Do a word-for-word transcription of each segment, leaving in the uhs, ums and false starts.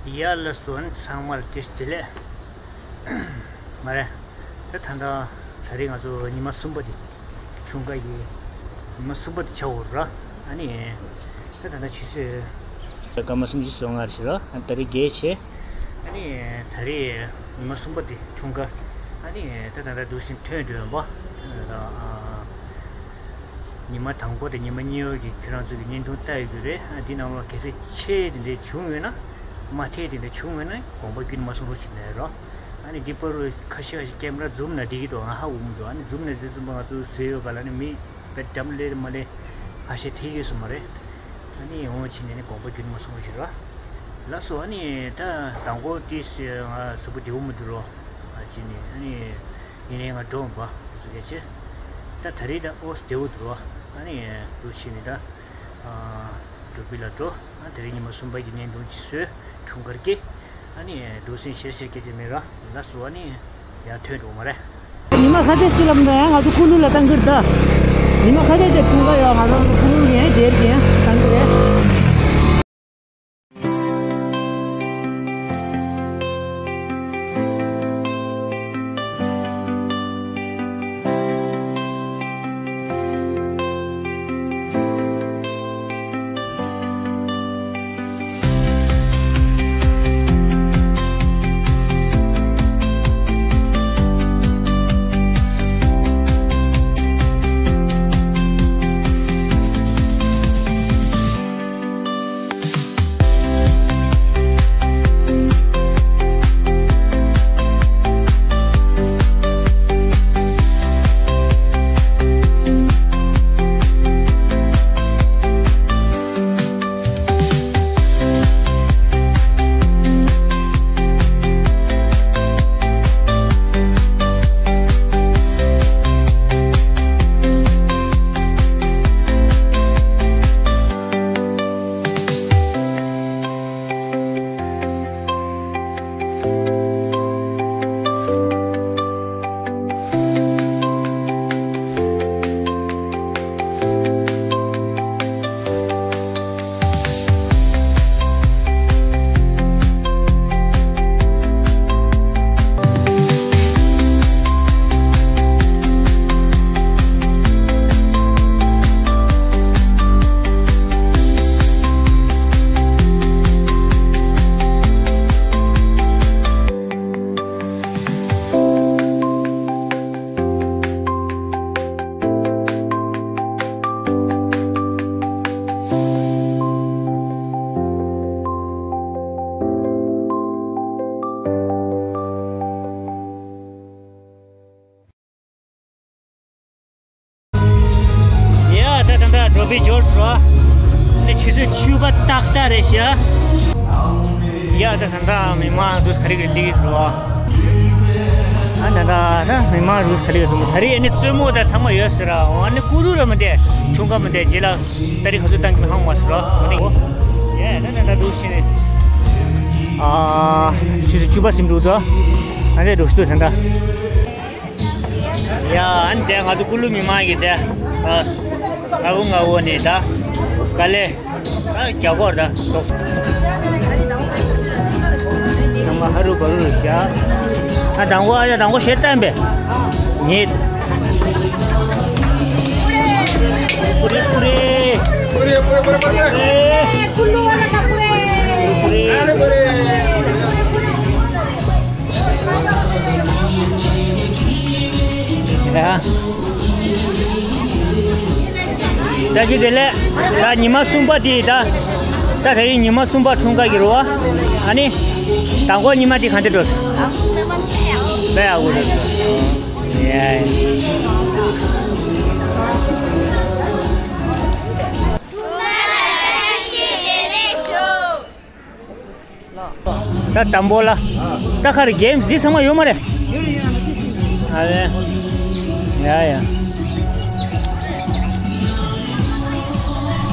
ཡ་ལགས་སོ། ཨ་ནི་ཚང་མ་ལ་བཀྲ་ཤིས་བདེ་ལེགས། མ་རེད། ད་ད་ལྟ་ད་རེས་ང་ཚོ་ཉི་མ་གསུམ་པ་དེ། འཁྲུངས་སྐར་གྱི་ཉི་མ་གསུམ་པ་དེ་ཆགས་ཡོད་རེད། ཨ་ནི་ད་ད་ལྟ་ཆུ་ཚོད་སྐར་མ་སུམ་ཅུ་སོ་ལྔ་རེད་ཤག་ཨ་ད་རེས་བརྒྱད་བྱས། ཨ་ནི་ད་རེས་ཉི་མ་གསུམ་པ་དེ་འཁྲུངས་སྐར། ཨ་ནི་ད་ད་ལྟ་འདུག་སེ་ཐོན་འགྲོ་ཡོང་པ། ད་ད་ལྟ་ཉི་མ་དང་པོ་དང་ཉི་མ་གཉིས་པ་གི་ཁྱེད་རང་ཚོ་གི་བརྙན་ཐུང་ལྟ་ཡོད་ཀྱི་རེད། ཨ་འདི་ནང་ལ་གལ་སྲིད་ཆད་དེ་འདྲ་བྱུང་ཡོད་ན། མ་ཐད་དེ་འདྲ་བྱུང་ཡོད་ན་དགོངས་པ་བརྒྱུད་མ་སོང་རོགས་བྱེད་ནས་རོགས། ཨ་ནི་འདི་པར་ཁ་ཤས་ཁ་ཤས་ཀེམ་ར་ཛུམ་ནང་བསྡད་ཀྱི་འདུག་ང་ཧ་གོ་མི་འདུག་ཨ་ནི་ཛུམ་ནང་བསྡད་ཙམ་པ་ང་ཚོ་བཟོས་ཡོད་ག་ལ་ནི་མི་དཔེ་འགྲམ་སླེབས་མ་སླེབས་ཁ་ཤས་ཐད་ཀྱི་སོང་མ་རེད། ཨ་ནི་འོང་བྱས་ནས་ནི་དགོངས་པ་བརྒྱུད་མ་སོང་རོགས་བྱེད་རོགས། ལགས་སོ། ཨ་ནི་ད་དང་པོ་དེ་ང་གཟུགས་པོ་བདེ་པོ་མི་འདུག་རོགས། ཨ་ཅི་ནི་ཨ་ནི་ཡིན་ནའི་ང་འགྲོ་འོང་པ་སུ་སྐད་ཆེ། ད་ད་རེས་ད་ཨོ་བདེ་པོ་འདུག་ཨ་ནི་འདུག་བྱས་ནས་ད་འགྲོ་བི་ལ་འགྲོ། ཨ་ད་རེས་ཉི་མ་གསུམ་པ་གི་བརྙན་ཐུང་ཅིག་བཟོས། འཁྲུངས་སྐར་གྱི། ཨ་ནི་འདུག་སེ་ཞེ་ཞེ་སྐད་ཆ་མེད་ར། ལགས་སོ། ཨ་ནི་ཡར་ཐོན་འགྲོ་མ་རེད། ཉི་མ་ཁ་ཤས་ཤིག་ལ་མི་འདུག་ཡང་ང་ཚོ་ཀུ་ལུ་ལ་བཏང་གི་རེད་ད། ཉི་མ་ཁ་ཤས་ཤིག་འཁྲུངས་སྐར་ཡོད། ང་རང་ཚོ་ཀུ་ལུ་ཡང་དེར་ཡང་བཏང་གི་རེད། ཡ་ད་ད་ད་འགྲོ་བི་འབྱོར་སོང་། ནི་ཆུ་ཚོད་བཅུ་པ་ཏག་ཏག་རེད་ཤག་ཡ་ད་ད་ད་མི་མང་འདུག་ག་རེ་ག་རེ་སླེབས་ཀྱི་འདུག་ཨ་ད་ད་ད་མི་མང་འདུག་ག་རེ་ག་རེ་སོང་། ད་རེས་ཨ་ནི་རྩེད་མོ་ད་ཚང་མ་ཡོད་ཟེར་ར། འོ་ཨ་ནི་ཀུ་ལུ་ར་མི་འདུག་འཁྲུངས་སྐར་མི་འདུག་རྗེས་ལ་ཏ་རིག་ག་ཚོད་བཏང་གི་ཧང་མ་ཟེར་ར། འོ་ནི་ཡ་ད་ད་ད་འདུག་ཤེས་ནས་ཨ་ཆུ་ཚོད་བཅུ་པ་ཟིན་འདུག་ད་ཨ་ནི་འགྲོ་ཤི་འདུག་ད་ད། ཡ་ཨ་ནི་དེ་ང་ཚོ་ཀུ་ལུ་མི་མང་གི་དེ་ཨ་ང་བོ་ང་བོ་ནི་ད་ག་ལེ་ཨ་རྒྱ་གོར་ད་ཏོག་ཚང་མ་ཧ་རུ་བ་རུ་རུ་བཞག་ཨ་དང་པོ་ཨ་ཡ་དང་པོ་ཞེ་བཏང་པས་ཉེ། ཀུ་རེ་ཀུ་རེ། ཀུ་རེ་ཀུ་རེ་ཀུ་རེ། ཀུ་རེ་ཀུ་རེ། ཡ། བཀྲ་ཤིས་བདེ་ལེགས། ད་ཉི་མ་གསུམ་པ་དེ་ད། ད་དེ་རིང་ཉི་མ་གསུམ་པ་འཁྲུངས་སྐར་གྱི་རེད་པ། ཨ་ནི། དང་པོ་ཉི་མ་དེ་ག་འདྲ་འགྲོ། དཔེ་ཡག་པོ་འགྲོ། ཡ། ད་དང་པོ་ལ། ད་ག་རེ་གེམ་ཟི་ཚང་མ་ཡོད་མ་རེད། ཨ་ལེ། ཡ་ཡ།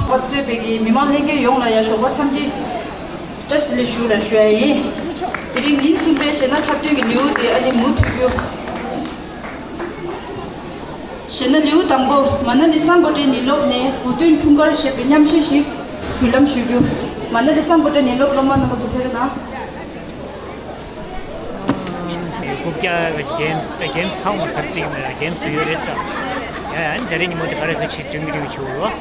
བ་གཙོས་པའི་གི་མི་མང་ལྷན་རྒྱས་ཡོངས་ལ་ཡ་ཞོགས་པ་འཚམས་འདྲི་བཀྲ་ཤིས་བདེ་ལེགས་ཞུ་ལ་ཞུ་ཡ་ཡིན། དེ་རིང་ཉིན་གསུམ་པའི་གཞས་སྣ་འཁྲབ་སྟོན་གྱི་ལེའུ་དེ་ཨ་ནི་མུ་མཐུད་རྒྱུ། གཞས་སྣ་ལེའུ་དང་པོ་མ་ན་ལི་སཱ་མགོ་ཁྲིད་ནུས་སློབ་ནས་དགུ་སྟོན་འཁྲུངས་སྐར་ཞེས་པའི་མཉམ་གཞས་ཤིག་འབུལ་ལམ་ཞུ་རྒྱུ། མ་ན་ལི་སཱ་མགོ་ཁྲིད་ནུས་སློབ་སློབ་མ་རྣམ་པ་ཚོ་ཕེབས་རོགས་གནང་། རྐུབ་བཀྱག་གི་གེམ་སི་དེ་གེམ་སི་ཚང་མ་གར་བརྩིས་མེད་གེམ་སི་ཡོད་རེད་ས། ཡ་ཡ་ནི་ད་རེས་ཉིན་མོ་དེ་ག་རེ་ག་ཆེ་སྟོན་གི་རེད་ཆུ་བོ།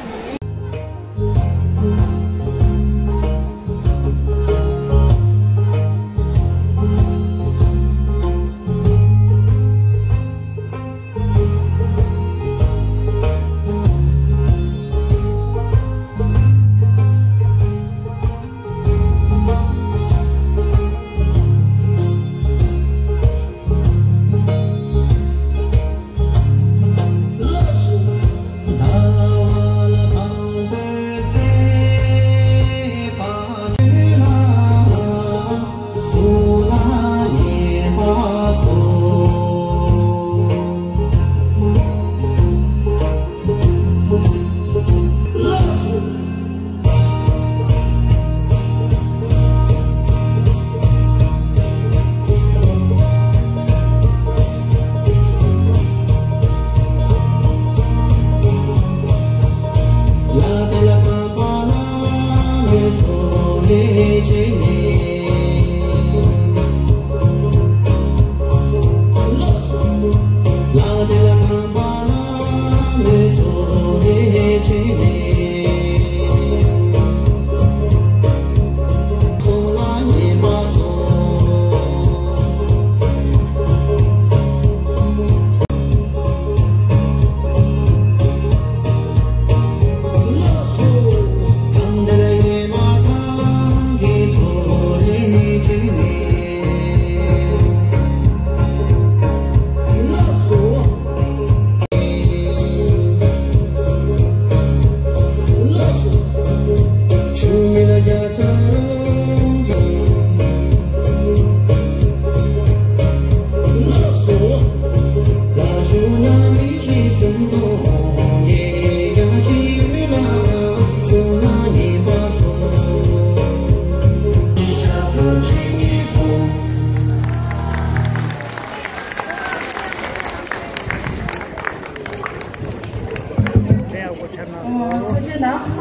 ཐུགས་རྗེ་གནང་།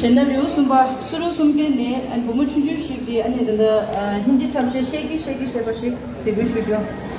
གཞས་སྣ་ལེའུ་གསུམ་པ་སུ་རུ་གསུམ་ལྡན་ནས་ཨ་ནི་བུ་མོ་ཆུང་ཆུང་ཞིག་གིས་ཨ་ནི་ད་ལྟ་ཧིན་དི་འཁྲབ་གཞས་ཤེ་ཀི་ཤེ་ཀི་ཞེས་པ་ཞིག་གཟིགས་འབུལ་ཞུ་རྒྱུ།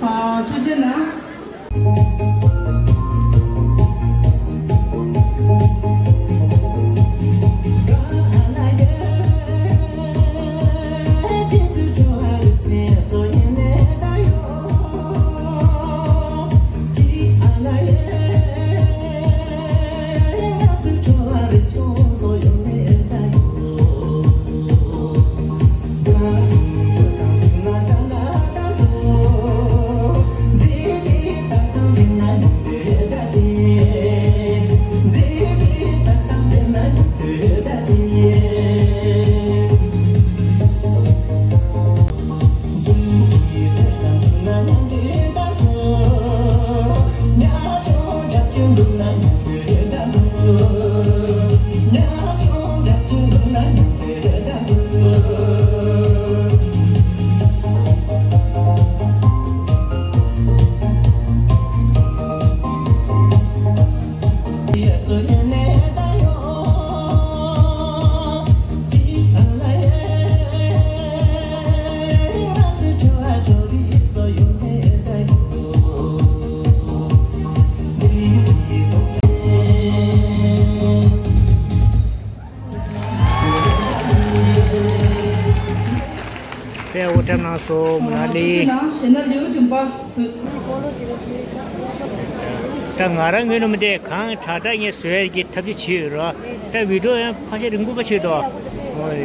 ཨ། ཐུགས་རྗེ་གནང་། དཔེ་འོ་འཁྲབ་གནང་སོང་མོ་ན་ལི། ད་ང་རང་ངོས་ནས་མི་དེ་གང་དྲག་དྲག་ངས་བཟོ་ཡ་གི་ཐབས་ཤེས་བྱེད་ཡོད་རོ། ད་བི་ཌིའོ་ཡང་ཕལ་ཆེར་རིང་པོ་པ་ཆེ་དོ། ཨོ་ཡ།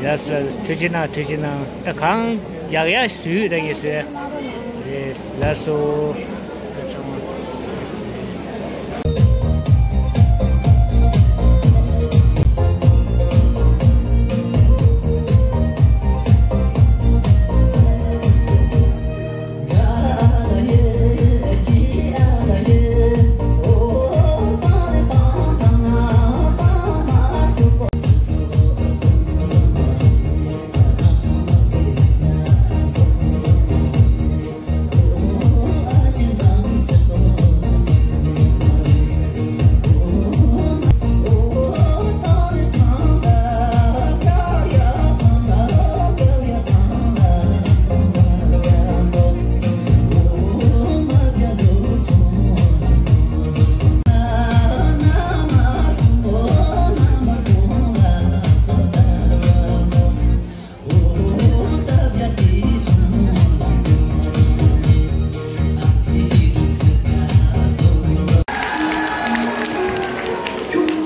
ཡ་སི་ལ་ཐུགས་རྗེ་གནང་། ཐུགས་རྗེ་གནང་། ད་གང་ཡག་ཡག་བཟོས་ཡོད་ད་ངས་བཟོས་ཡ། ལགས་སོ།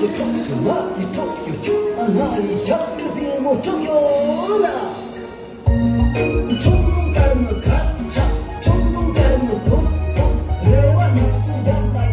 ཁྱོད་ཀྱི་ཕྲུག་སུ་ང་གི་ཕྲུག་ཡོད་ཁྱོད་ང་ཡི་ཞབས་བྲོ་བདེ་མོ་ཕྲུག་ཡོད་ལ། ཆུང་ཆུང་དཀར་མོ་ཁ་ཆག་ཆུང་ཆུང་དཀར་མོ་ཕུག་ཕུག་རེ་བ་ནག་ཚོ་རྒྱབ་ལ་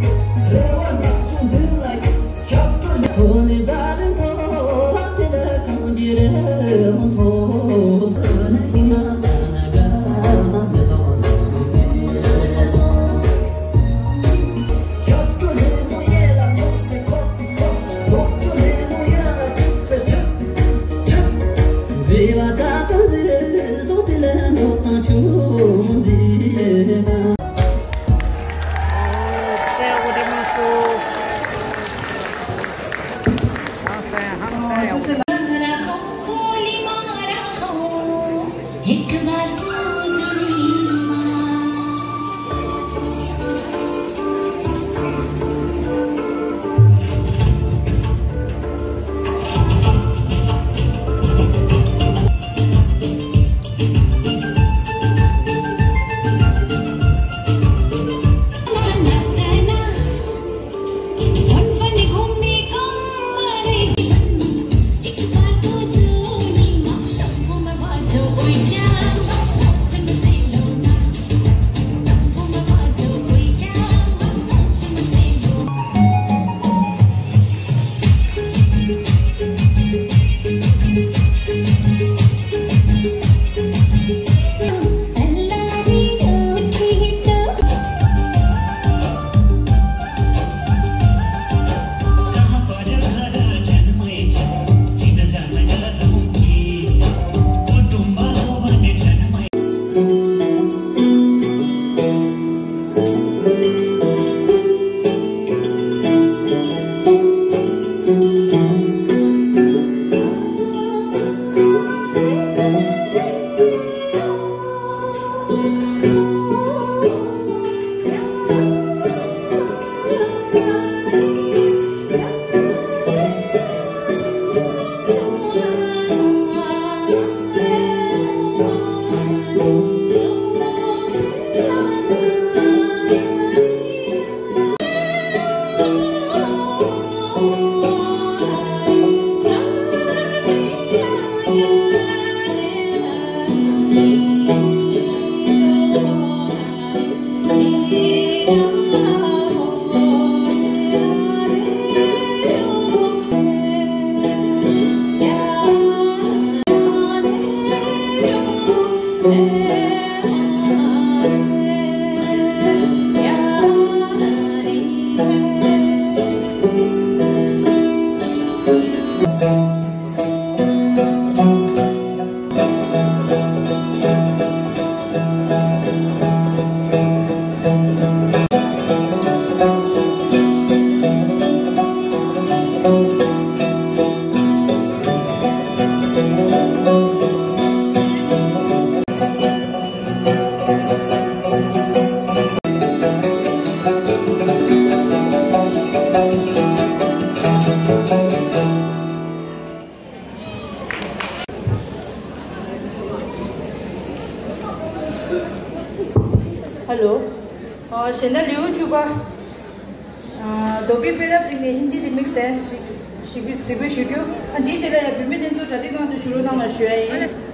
གཞན་ན་ལིའུ་ཆུ་པ། རྡོ་སྦིས་དཔལ་རབ་གླིང་ནས་ཧིན་དི་རི་མིག་སི་དེ་གཟིགས་གཟིགས་འབུལ་ཞུ་རྒྱུ། ཨ་འདིའི་རྗེས་ལ་ཡང་བོད་མི་ལྷན་ཚོགས་གྲ་སྒྲིག་ཁང་དུ་བཞུགས་རོགས་གནང་ལ་ཞུ་ཡ་ཡིན།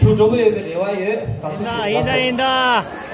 ཐུགས་སྤྲོ་པོ་ཡོད་པའི་རེ་བ་ཡོད། དགའ་བསུ་ཞུ། ཡིན་ད་ཡིན་ད།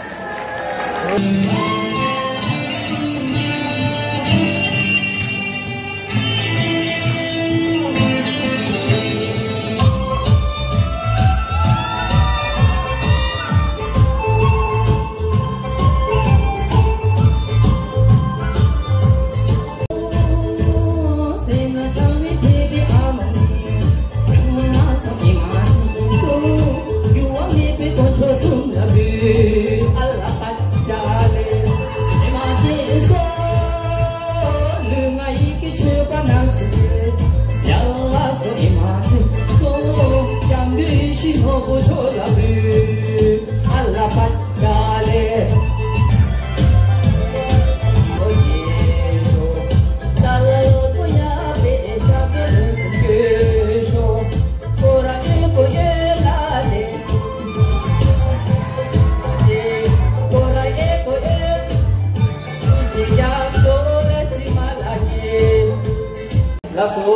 ལགས་སོ།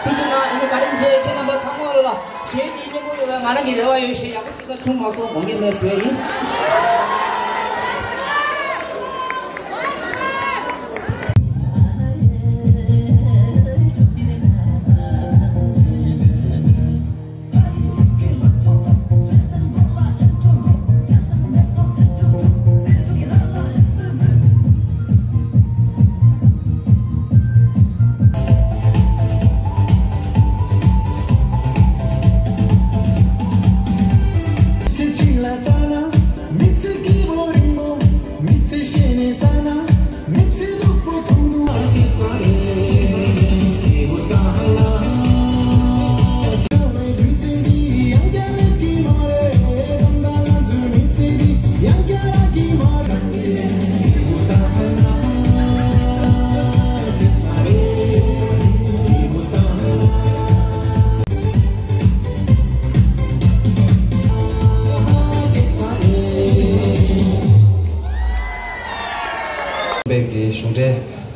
ཐུགས་རྗེ་གནང་། ཨ་ནི་བཀའ་དྲིན་ཆེ། ཁྱེད་རྣམ་པ་ཚང་མ་ལ་གཞས་ཀྱི་སྙན་པོ་ཡོད་པའི་ང་རང་གི་རེ་བ་ཡོད། གཞས་ཡག་པོ་ཞིག་ད་བྱུང་མ་སོང་། དགོངས་འགལ་མེད་ཞུ་ཡ་ཡིན།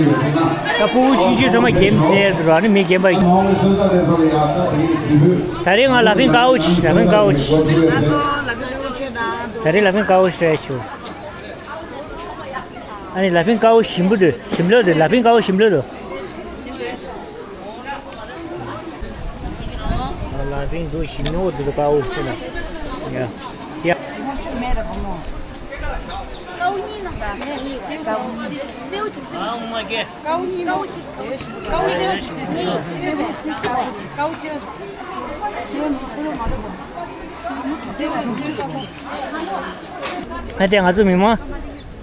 ད་ཕྲུ་གུ་ཆུང་ཆུང་ཚང་མ་རྒན་ཟེར་འགྲོ་ནི་མི་རྒན་པ། ད་རེས་ང་ལ་ཕིང་དཀར་པོ་ཅིག་ལ་ཕིང་དཀར་པོ་ཅིག་ད་རེས་ལ་ཕིང་དཀར་པོ་ཞིག་རེད་ཞུ། ཨ་ནི་ལ་ཕིང་དཀར་པོ་ཞིམ་པོ་འདུག་ཞིམ་ལོ་འདུག་ལ་ཕིང་དཀར་པོ་ཞིམ་ལོ་འདུག་ལ་ཕིང་འདུག་ཞིམ་ཉོ་འདུག་དཀར་པོ་ཞིག་ན། ཡ། ཡ། ཨ་དེ་ང་ཚོ་མི་མང་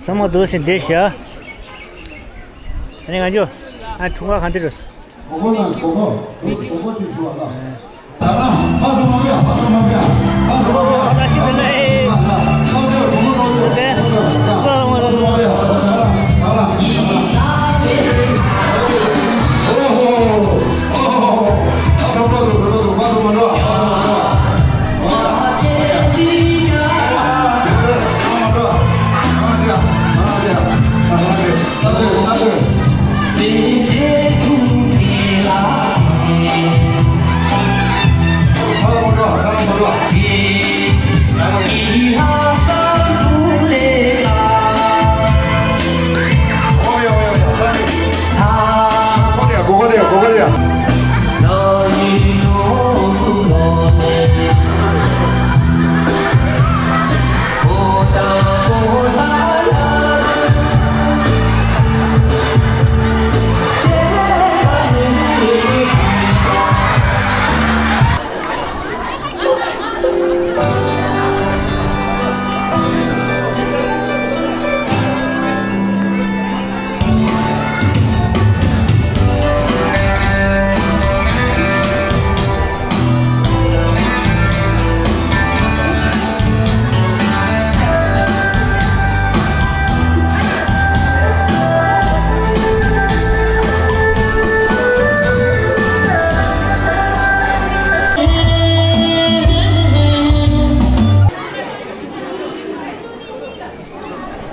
ཚང་མ་འདུག་སེ་འདིར་བཞག་ཨ་ནི་ང་ཚོ་ཨ་འཁྲུངས་སྐར་གང་འདྲ་རེད།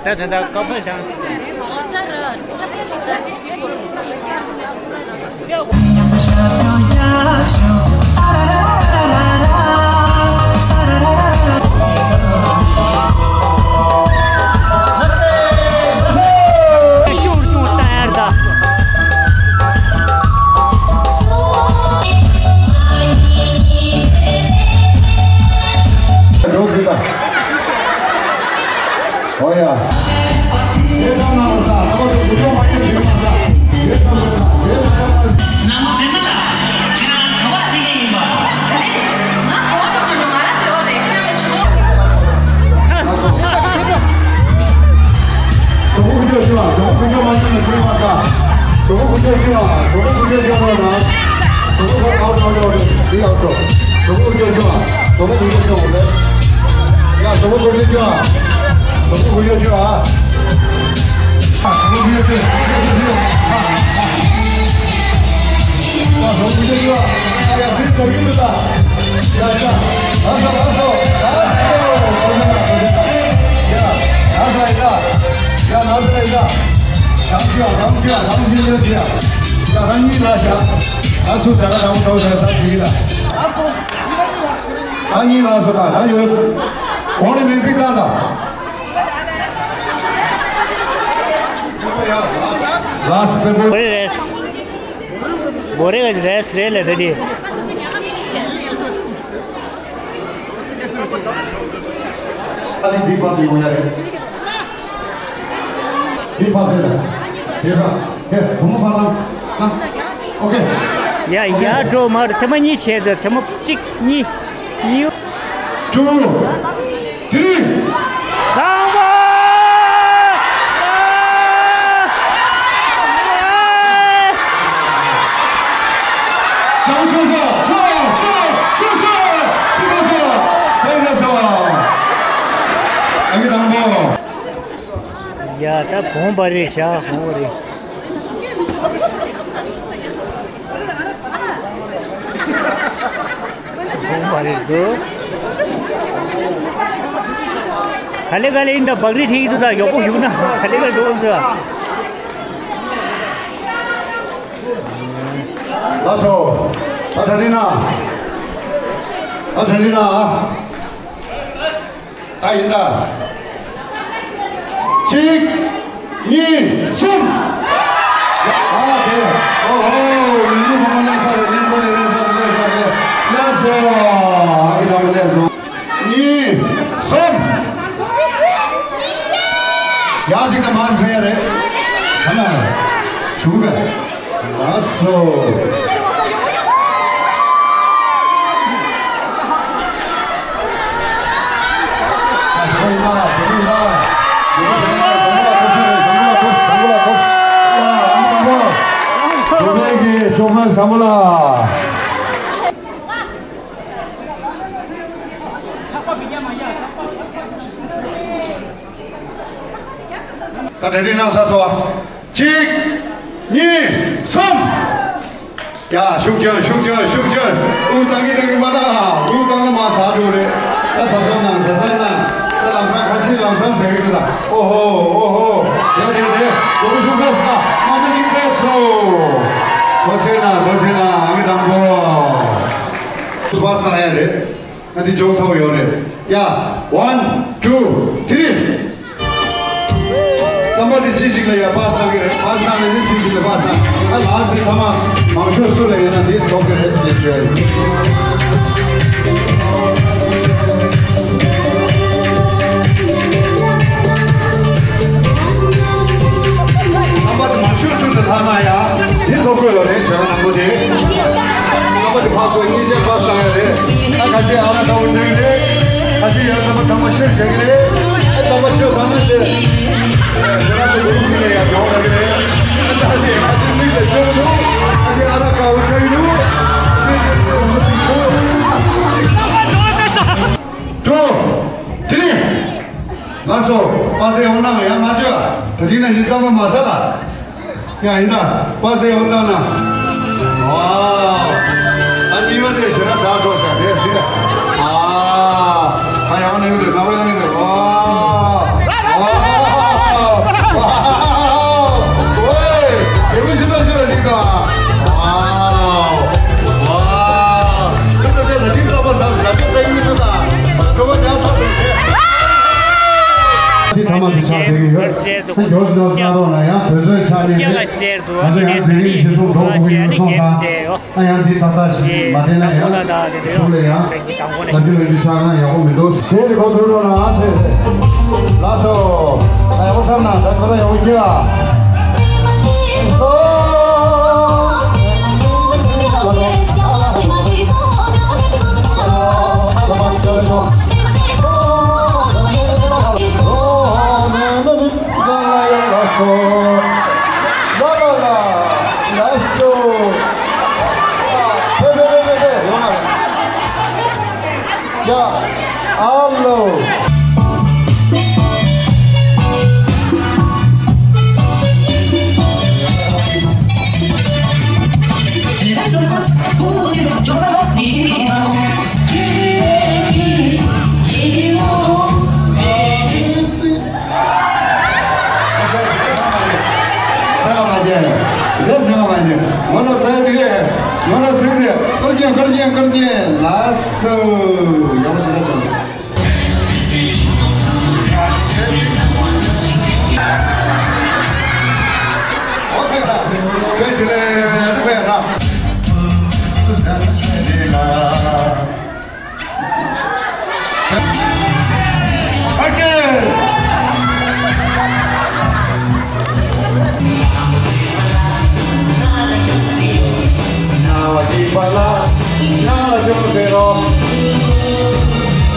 ད་ད་ད་ཀ་པལ་ཌན་སི། ཨོ་ཡ། ཨ་གཉིས་ལ་སོ་ད་ད་ཡོད། གོང་ནས་མིང་ཚིག་བཏང་དང་། ལ་སི་པེ་པོ། བོ་རེ་རེས། བོ་རེ་རེས་རེས་རེད་ལ་རེད་དེ། ཨ་ལི་འདི་པ་ཚོ་ཡོང་ཡ་རེད། འདི་པ་རེད་ལ། དེ་ག་དེ་བུ་མོ་པ་ལ་ལ། ཨོ་ཁེ། ཡ་ཡ་འགྲོ་མ་རེད། ཐེངས་མ་གཉིས་བྱས་ཏེ་ཐེངས་མ་གཅིག་གཉིས་གཉིས། Two, three. དང་པོ། ད་བོང་བ་རེད་ཤག་བོང་བ་རེད། བོང་བ་རེད་འདུག་ག་ལེ་ག་ལེ་ཡིན་ད། བག་རི་ཐེག་འདུག་ད་མགྱོགས་པོ་བཞུགས་ན་ག་ལེ་ག་འགྲོ་འདུག་ལགས་སོ། ད་གྲ་སྒྲིག་གནང་། ད་གྲ་སྒྲིག་གནང་། ད་ཡིན་ད། གཅིག་གཉིས། གསུམ། ཨ་དེ། ཨོ་ཧོ། མི་ལུས་ཕོ་མོ་ལེན་ས་རེད། ལེན་ས་རེད། ལེན་ས་རེད། ལེན་ས་རེད། ལེན་སོང་། ཨ་ཀི་དམ་པ་ལེན་སོང་། གཉིས། གསུམ། ཡག་ཅིག་དང་མང་ཕན་རེད། ག་ན་རེད། ཞུ་གི་ག་ལགས་སོ། ད་དེ་མོ་ཡིན་ད། དེ་མོ་ཡིན་ད། དེ་མོ་ཡིན་ད། བཟང་པོ་ལ་ཐོབ་ས་རེད། བཟང་པོ་ལ་ཐོབ། བཟང་པོ་ལ་ཐོབ། ཡ། ཨ་མ་དང་པོ། བུ་སྦེ་གི་ཤོག་ཁ་བཟང་པོ་ལ། ད་གྲ་སྒྲིག་གནང་ས་སོ། གཅིག་གཉིས། གསུམ། ཡ། ཤུགས་རྒྱོབ། ཤུགས་རྒྱོབ། ཤུགས་རྒྱོབ། དབུགས་བཏང་གི་བཏང་གི་མ་ད། དབུགས་བཏང་ན་མ་ཟ་འགྲོ་རེད། ད་གཟབ་གཟབ་གནང་། གཟབ་གཟབ་གནང་། ད་ལམ་སང་ཁ་ཤས་ལམ་སང་ཟ་གི་འདུག་ད། ཨོ་ཧོ། ཨོ་ཧོ། དེ་དེ་དེ། གོ་བ་ཤུགས་རྒྱོབ་ས། མ་ད་ཅིག་ཕེབས་སོ། ཐུགས་རྗེ་གནང་། ཐུགས་རྗེ་གནང་། ཨང་ཀི་དང་པོ། པ་སང་ཡ་རེད། ང་འདི་འཇོག་ཚར་བ་ཡོད་རེད། ཡ། One, two, three. རྩམ་པ་འདི་ཅི་ཞིག་ལ་ཡ་པ་སང་གི་རེད། པ་སང་ནས་ཅི་ཞིག་ལ་པ་སང་། ཨ་ལགས་སེ། ཐ་མ་མང་ཤོས་སུ་ལ་ཡོད་ན་འདི་ཐོབ་གི་རེད་ཟེར་གྱི་ཡོད། རྩམ་པ་འདི་མང་ཤོས་སུ་ལ་ལྷག་ན་ཡ་འདི་ཐོབ་དགོས་ཡོད་རེད། བྱ་བ་ནང་པོ་དེ། རྩམ་པ་འདི་ཕར་ཚུར་གཉིས་ཆ་པ་སང་ཡ་རེད། ད་ཁ་ཤས་ཨ་རག་དཀར་པོ་འཐུང་གི་རེད། ཁ་ཤས་ཡང་རྩམ་པ་དྭངས་མ་ཤོས་བཞག་གི་རེད། ཨ་རྩམ་པ་ཤོས་ཚང་མ་དེ། དེ་རང་གི་ལུག་མི་ལ་ཡང་ཡོང་ཡ་གི་རེད། ཨ་ད་དེ་ཁ་ཤས་མིག་ལ་ཤོས་འདུག་ཁ་ཤས་ཨ་རག་དཀར་པོ་འཐུང་གི་འདུག་ཁ་ཤས་ཨ་རག་དཀར་པོ་འཐུང་གི་འདུག་འགྲོ། དེ་ནས། ལགས་སོ། པ་སེ་འོང་ན་ཡང་མ་བྱོས། ད་ཅིག་ན་ཡིན་རྩམ་པ་མ་ཟ་ལ། ཡ་ཡིན་ད། པ་སེ་འོང་ད་ན། ཝའོ། ཨ་ནི་བ་དེ་ཞེ་དྲག་དྲག་འགྲོ་ཤག་དེ་ཟིན་ད། ཨ། ཨ་ཡང་ནི་བ་དེ་ན་བ་ཡང་ནི་བ། ཝའོ། ཝའོ། ཝའོ། ཝེ། དེ་མི་ཤེས་ན་ཤེས་ལ་ཟིན་ད། ཝའོ། ཝའོ། ཁྱོད་ད་དེ་ལ་ཅིག་རྩམ་པ་ཟ་ཟ་ཟ་ཟ་གི་མི་འདུག་ད། འགྲོ་བ་རྒྱག་ཚར་འདུག་དེ། འདི་ཐ་མ་འདི་ཆགས་བསྡད་ཀྱི་ཡོད། ཁྱེད་ཚོ་མགྱོགས་མགྱོགས་གནང་རོགས་གནང་ཡ། དུས་ཚོད་ཆག་ཉེན་རེད། ང་ཚོ་ཡང་དེ་རིང་གཞི་བཟུང་འགྲོ་དགོས་ཀྱི་ཡོད་སོང་ཙང་། ཨ་ཡང་འདི་ད་ལྟ་ཞིག་མ་བསྟན་ན་ཡང་ཚུར་ལ་ཡང་ལམ་རྒྱུད་ལ་འདི་ཆགས་ན་ཡག་པོ་མི་འདུག་ཟེར་ཏེ་གོ་ཐུབ་རོགས་གནང་ཟེར་ཏེ། ལགས་སོ། ད་ཡག་པོ་བསམ་ན་ད་ཁོ་རང་ཡག་པོ་སྐྱེ་ཨ། ལ་ལ་ལ། ལ་ལ་ལ། ལགས་སོ། ཕེ་ཕེ་ཕེ་ཕེ་ཕེ། ཡོང་ང་། ཡ། ཨ་ལོ། ལགས་སོ། ཡག་པོ་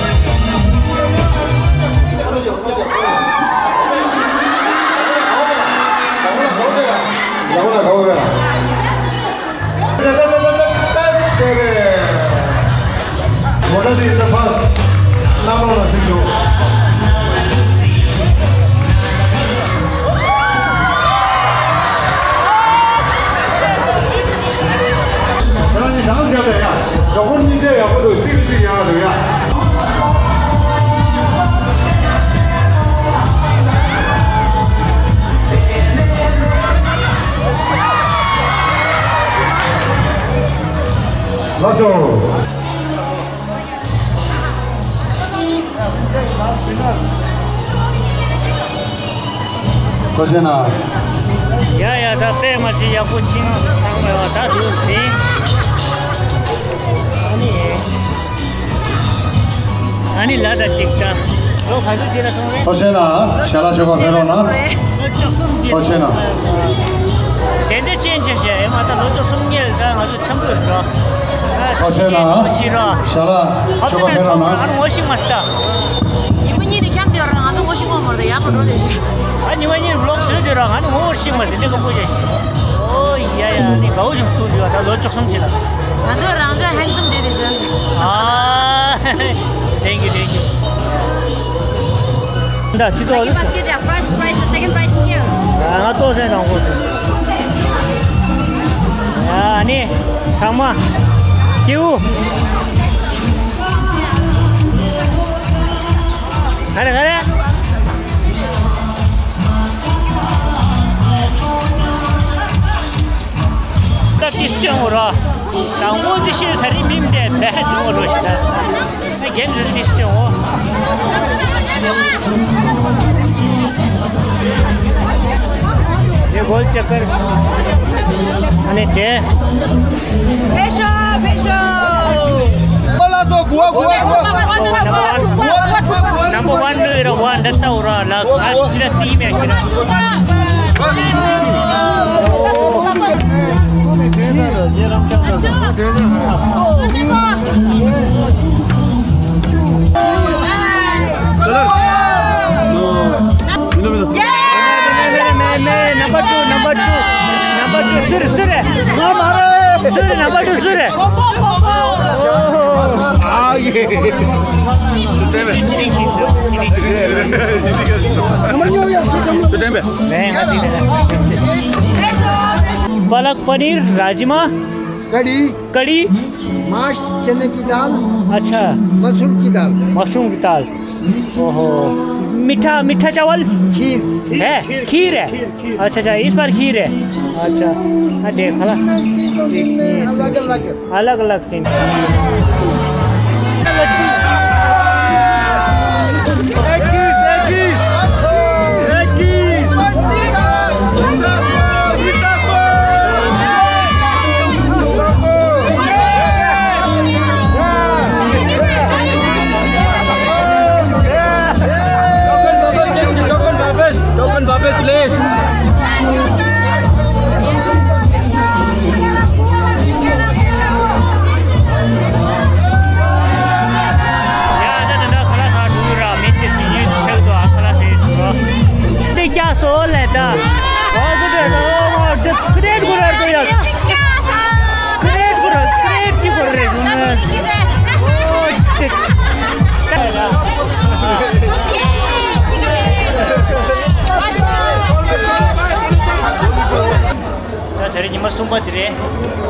ཞིག་ལ་བྱུང་། ཡག་པོ་འདུག་ཅིག་ཅིག་ཡག་འདུག་ཡ། ལགས་སོ། ཐུགས་རྗེ་གནང་། ཡ་ཡ། ད་དཔེ་མ་སྲིད་ཡག་པོ་ཕྱིན། ཚང་མས་བ་ད་འདུག་ཟིན། ཨ་ནི། ཨ་ནི་ལ་ད་ཅིག་ད། ལོ་ག་ཚོད་ཅིག་ལ་ཐོན་རེད། ཐུགས་རྗེ་གནང་། ཞལ་ལག་མཆོད་པ་ཕེབས་རོགས་གནང་། ལོ་བཅུ་གསུམ་ཅིག་ཐུགས་རྗེ་གནང་། དེ་འདྲ་ཅན་ཆེ་ཤེ་ཨེ་མ་ད་ལོ་བཅུ་གསུམ་ཉེར་ད་ང་ཚོ་འཆམ་གི་རེད་རོ། ཐུགས་རྗེ་གནང་། ཕྱི་རོ། ཞལ་ལག་མཆོད་པ་ཕེབས་རོགས་གནང་། ཨ་ནི་ངོ་ཤེས་མ་སྟ། ཉི་མ་གཉིས་ནས་འཁྱམ་དེ་ར་ང་ཚོ་ངོ་ཤེས་མ་མོར་དེ་ཡག་པོ་འགྲོ་དེ་ཤི། ཨ་ཉི་མ་གཉིས་ལོག་བཟོས་དེ་ར་ང་ནི་ངོ་ཤེས་མ་ཟིན་དེ་ཀ་པོ་ཡ་ཤི། ཨོ་ཡ་ཡ་ནི་གའུ་ཞིག་ཏུ་ཡོད་ད་ལོ་བཅུ་གསུམ་ཅི་ལ། ད་དུང་རང་ཅག་ཧན་སམ་དེ་དེ་ཤི། ཨ། Thank you, thank you. འདྲ་ཅི་ཏོ། Lucky basket ཡ་first prize དང་second prize གཉིས་ཡོད། ང་ཏོ་ཟེར་ནང་གོ། ཡ་ནི་ཚང་མ་ཀེའུ། ག་རེ་ག་རེ། ད་ཏིས་སྟོན་འོ་ར། དང་པོ་ཅི་ཤེས་ད་རིང་མིན་པས་བས་འོ་རོ་ཞིག་ད། རྒན་ཟིག་ཏིས་སྟོན་འོ། དེ་གོལ་ཅེ་ཀར། ཨ་ནི་དེ། ཕེ་ཤོ་ཕེ་ཤོ། ཨོ་ལ་སོ་གུ་བ་གུ་བ་གུ་བ། Number one ལོས་ར་བ་འདི་ལྟ་འོ་ར་ལ་ཨ་ཙི་ར་ཙི་མེ་ཤི་ར། Number two, number two, number two, སུ་རེད། སུ་རེད། སུ་རེད། Number two སུ་རེད། ཨ་ཡེ། पालक पनीर, राजमा, कढ़ी। कढ़ी। माश चने की दाल। अच्छा। मसूर की दाल। मशरूम की दाल। ओहो। मीठा, मीठा चावल? खीर। है? खीर है? अच्छा, अच्छा, इस बार खीर है। अच्छा। हाँ, देख, हाला। अलग अलग। अलग अलग। Token वापस, token वापस, please. ད་དེ་རིང་ཉི་མ་གསུམ་པ་དེ་རེད།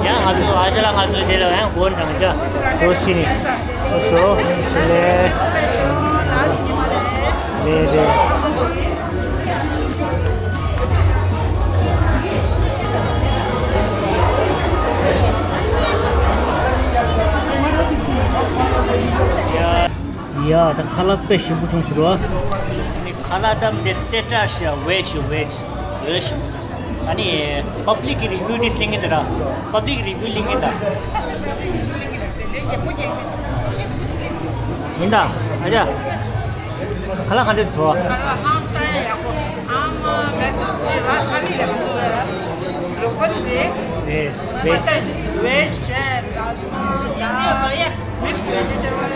ཡང་ང་ཚོ་ཨ་ཅག་ལགས་ང་ཚོ་དེ་ལ་ཡང་སྒོ་རང་ཅག་སོ་ཕྱི་ནས་སོ་སོ་དེ་ལས་རེད་རེད། ཡ། ཡ། ད་ཁ་ལག་དཔེ་ཞིམ་པོ་བྱུང་ཟེར་བ། ཁ་ལག་དམ་དེ་རྩེ་གྲ་ཤ་ཝེ་ཆུ་ཝེ་ཆུ་ཝེ་ཞིམ་པོ་བྱུང་ཟེར། ཨ་ནི་པབ་ལིག་གི་རི་བིའུ་དེ་གླེང་གི་འདུག་ར། པབ་ལིག་རི་བིའུ་གླེང་གི་འདུག་ཡིན་ད། ཨ་ཅག་ཁ་ལག་ག་འདྲ་བྱུང་། ཁ་ལག་ཧང་སང་ཡག་པོ། ཨ་མ་མེད་པ་མེད་པ་ཁ་ལི་ཡག་པོ། ལོ་ཀལ་རེད། རེད་རེད། ཝེ་ཆུ་ཝེ་ཆུ། Mix vegetable.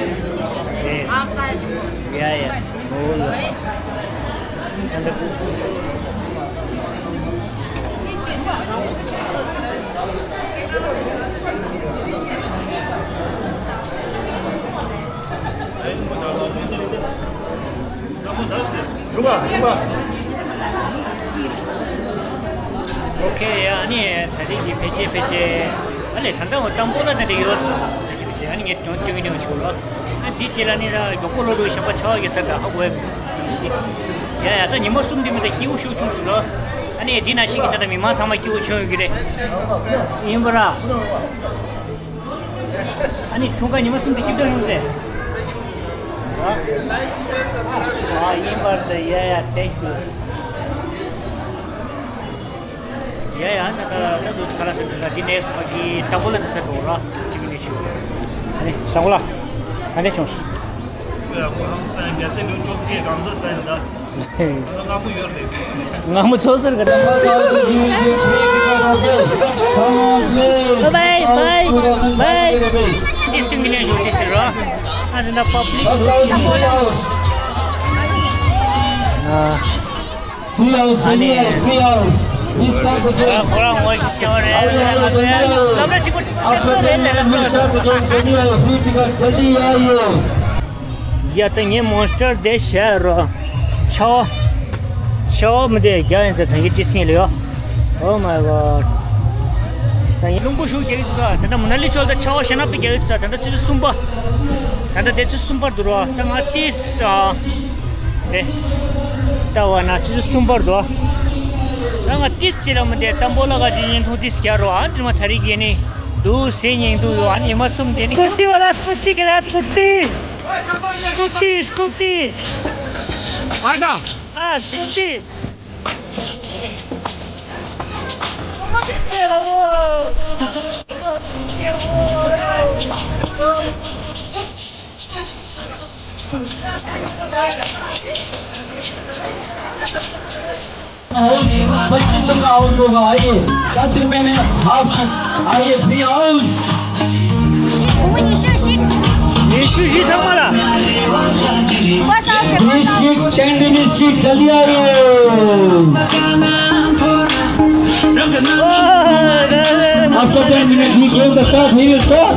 ཡ་ཡ། འོ་ལ། ཨོ་ཁེ། ཨ་ནི་ད་རེས་ཀྱི་ཕལ་ཆེར་ཕལ་ཆེར་ཨ་ལས་ད་ལྟ་འོ་དང་པོ་ལ་ད་རེས་ཡོད་སོང་། ཕལ་ཆེར་ཕལ་ཆེར་ཨ་ ངས་དོན་དོན་གྱི་དོན་ཞུ་ལ། ཨ་འདི་བྱས་ལ་ནི་ད་མགྱོགས་པོ་ལོ་དྲུག་ཞག་པ་ཆ་བ་གི་ས་ད་ཧ་གོ་ཡ། ཡ་ཡ་ད་ཉི་མ་གསུམ་འདི་མི་ད་སྐྱིད་པོ་ཤུགས་ཆུང་ཞུ་ལ། ཨ་ནི་འདི་ན་ཤི་གི་ད་ད་མི་མང་ཚང་མ་སྐྱིད་པོ་ཆུང་ཡོད་གི་རེད། ཡིན་པ་ར། ཨ་ནི་ཁྱུང་ཁ་ཉི་མ་གསུམ་འདི་སྐྱིད་པོ་ཡོང་ཟེར། ཨ་ཡིན་པར་ད་ཡ་ཡ་thank you། ཡ་ཡ་ན་ད་ད་དུ་ཁ་ལ་སེ་ད་འདི་ནས་ཕ་གི་ད་གོ་ལ་སེ་སེ་འགྲོ་ར་དེ་གི་ནས་ཤུ། ཨ་ནི་ས་གོ་ལ་ཨ་ནི་ཆུང་ཤི། ཡ་གོ་ཧང་སང་རྒྱ་སེ་ལུ་ཅོག་གེ་གང་ཟ་ས་ཡིན་ད། ང་མོ་ཡོད་རེད། ང་མོ་ཚོ་ཟེར་ག་ད། Bye bye bye bye. This thing in your this ར། ཨ་ད་ན་public Free house, free house, free house. We start the game. ཁོ་རང་ངོ་ཤེས་ཡོད་རེད། ང་ཚོ་ཡང་སློབ་གྲྭ་གཅིག་པུ་ཆེད་དུ་རེད་ལས་ལབ་ཐུབ། Free ticket, jaldi aaiye. ཡ་ད་ངའི་མོན་སི་ཊར་དེ་བཞག་རོགས། ཆའོ། ཆའོ་མི་དེ་རྒྱ་ཡིན་ཟེར་ད་ངའི་ཅི་སྙིང་ལ་ཡོད། Oh my god. ད་ངའི་རླུང་བུ་ཞུགས་རྒྱག་གི་འདུག་ད་ད་ལྟ་མུ་ན་ལི་ཕྱོགས་ད་ཆའོ་ཞེ་ན་པི་རྒྱག་གི་འདུག་ད་ད་ལྟ་ཆུ་ཚོད་གསུམ་པ། ད་ལྟ་དེ་ཆུ་ཚོད་གསུམ་པར་འདུག་རོགས། ད་ང་ཏིས་ཨ། རེད། ལྟ་བ་ན་ཆུ་ཚོད་གསུམ་པར་འདུག་ད་ང་ཏིས་བྱེད་ལ་མི་འདེད་ད་སྤོ་ལགས་ཀ་ཅིག་བརྙན་ཐུང་ཏིས་རྒྱག་རོགས། ཨ་འདྲི་མ་ཐ་རིག་ཡེ་ནི་འདུག་ཟེ་ཉིན་འདུག་ཡོད། ཨ་ཉི་མ་གསུམ་དེ་ནི་སྐུ་ཏི་བ་ལ་སྐུ་ཏི་གི་ར་སྐུ་ཏི། སྐུ་ཏི་སྐུ་ཏི། ཨ་ད། ཨ་སྐུ་ཏི། पच्चीस सौ का आउट होगा। आइए, दस रुपए में हाफ। आइए, free out. 我们女士，女士，你是一什么了？我想什么呢？ टेंट भी सीट, जल्दी आइए। After ten minutes, we give the start. Here you start.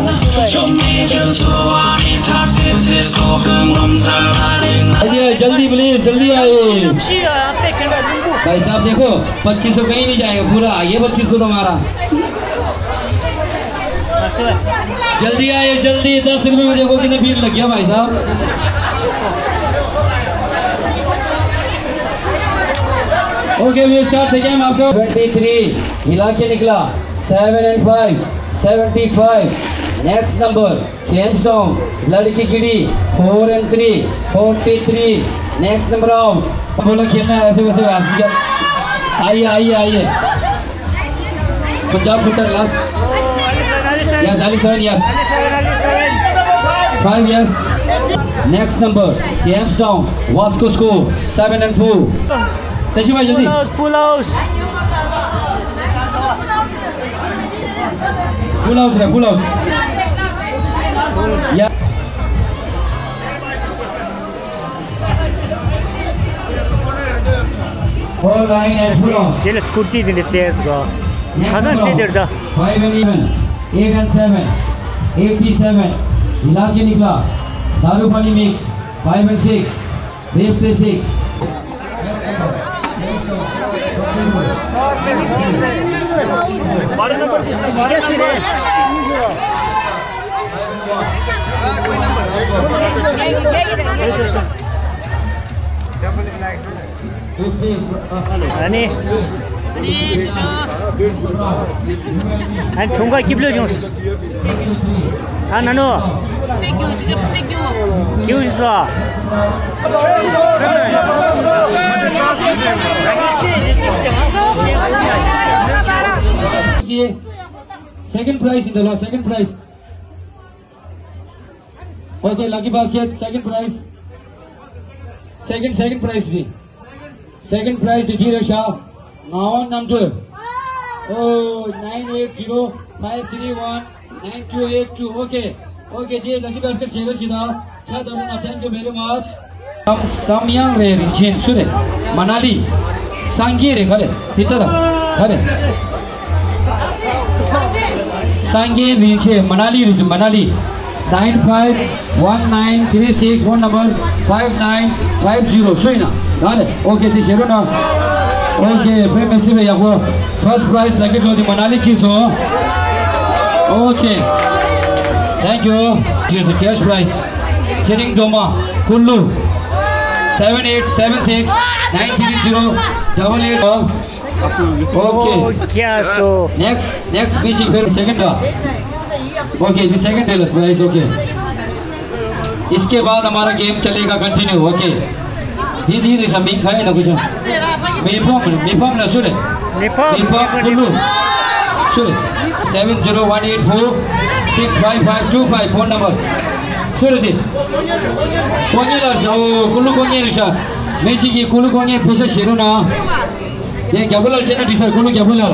जल्दी, जल्दी, प्लीज, जल्दी आइए। भाई साहब, देखो, पच्चीस सौ कहीं नहीं जाएगा, पूरा आइए, पच्चीस सौ तुम्हारा। जल्दी आइए, जल्दी, दस रुपए में देखो कितना भीड़ लग गया, भाई साहब। Okay, we start the game after twenty-three. हिला के निकला। Seven and five, seventy-five. Next number, Kemsong, लड़की गिरी, four and three, forty-three. Next number out. बोलो खेलना है ऐसे वैसे, आइए, आइए, आइए। Punjab Fighter last. Yes, Ali seven, yes. Five, yes. Next number, Kemsong, Vasco score, seven and four. Teshi bhai, jaldi. Full house, full house. Full house, full house. Yeah. All line and full house. Jele scooty din de se go. Hasan se der da. Five and even. Eight and seven. Eighty-seven. हिला के निकला। दारू पानी mix. Five and six. Fifty-six. Ani. Ani chunga kiblo jong. Anano. Kyu sa. Second prize in the last, second prize. Okay, lucky basket, second prize. Second, second prize भी. Second prize the Dhira Shah. Ngaon Namjul. Oh, nine eight zero five three one nine two eight two. Okay. Okay, the lucky basket share shida. Cha da na, thank you very much. Sam Samyang re Rinchen sure. Manali. Sangi re kare. Tita da. Kare. Sangi Rinchen Manali Rinchen Manali. Nine five one nine three six, phone number five nine five zero. Suina. Dale. Okay, this is Sheruna. Okay, famous me yako. First prize lucky draw the Manali kiso. Okay. Thank you. Here's a cash prize. Chering Doma, Kullu. Seven eight seven six nine three zero double eight. Okay. क्या सो Next, next speech फिर second का. Okay, the second prize, okay. इसके बाद हमारा गेम चलेगा continue. Okay. दीदी ने समीक खाए ना कुछ. मीफम, मीफम ना सुरे. मीफम. मीफम कुल्लू. सुरे. Seven zero one eight four six five five two five phone number. सुरे दी. कोन्ये ला शा, ओ, कुल्लू कोन्ये ला शा. मेची की कुल्लू कोन्ये पैसा शेरू ना. ये क्या बोला चेना टीचर, कुल्लू क्या बोला?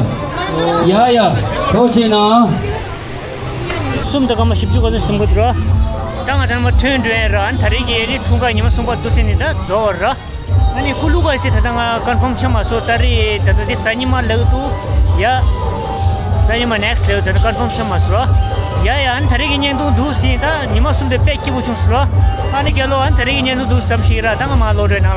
या, या. तो चेना. གསུམ་དང་སྐར་མ་བཞི་བཅུ་གོ་ཚོད་སེམས་ཁུར་དུ་ར། ད་ང་ད་ནི་མ་ཐོན་འགྲོ་ཡིན་ར། ཨ་ནི་ད་རེས་ཀྱི་ཨེ་རི་འཁྲུངས་སྐར་ཉི་མ་གསུམ་པ་འདུག་ཟེར་ནི་ད་རྫོགས་པ་ར། ཨ་ནི་ཀུ་ལུ་ག་ཟེར་ད་ལྟ་ང་ཀོན་ཕོམ་ཆགས་མ་སོང་། ད་རེས་ད་ལྟ་འདི་གཟའ་ཉི་མ་ལབ་འདུག་ཡ། གཟའ་ཉི་མ་ནེག་སི་ཊི་ལབ་ད་ལྟ་ཀོན་ཕོམ་ཆགས་མ་སོང་ར། ཡ་ཡ། ཨ་ནི་ད་རེས་ཀྱི་བརྙན་ཐུང་འདུག་ཟེར་ད་ཉི་མ་གསུམ་དེ་དཔེ་སྐྱིད་པོ་བྱུང་སོང་ར། ཨ་ནི་རྒྱལ་ལོ། ཨ་ནི་ད་རེས་ཀྱི་བརྙན་ཐུང་འདུག་ཙམ་ཞིག་ར། ད་ང་མ་ལོག་འགྲོ་ནང་།